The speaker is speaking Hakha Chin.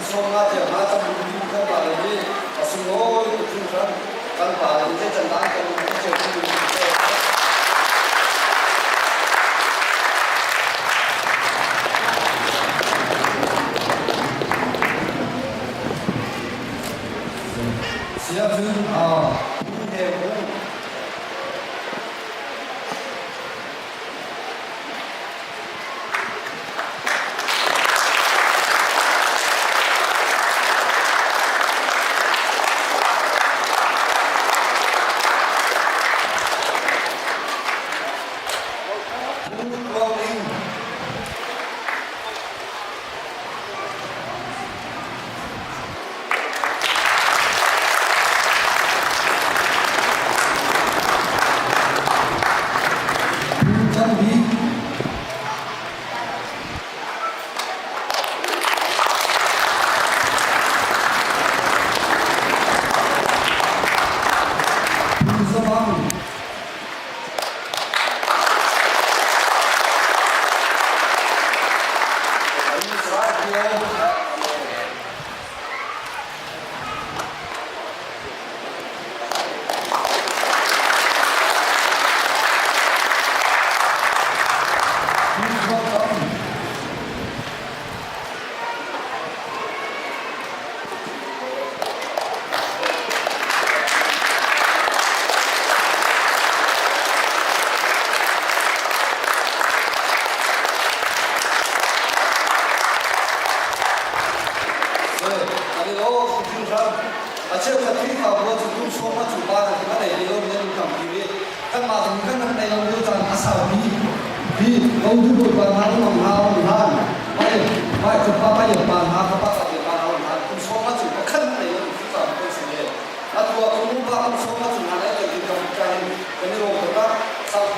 sawm nga tiang hna kan duh kan pa le hi a sunglawi tuk hringhran. Kan pa le nih zeican dah an kan um cio timi Siahcun Pu Hnem Hung. Pu Tluang Ling. Pu Chan Bik. Pu Za Mang. A cheukhat Khrihfabu cu kum sawm a cu pa kan a nei ti lo mi an tampi i kanmah zong kan rak nei lo lio caan a saupi. Hi Godu Bawipa hna lam hna um hlan, mai mai khuapa pa pa hna khapa ka pa hna um hlan kum sawm a cu pakhat nei lo mi Khrihfabu kan si ve. Atu ah kum upa kum sawm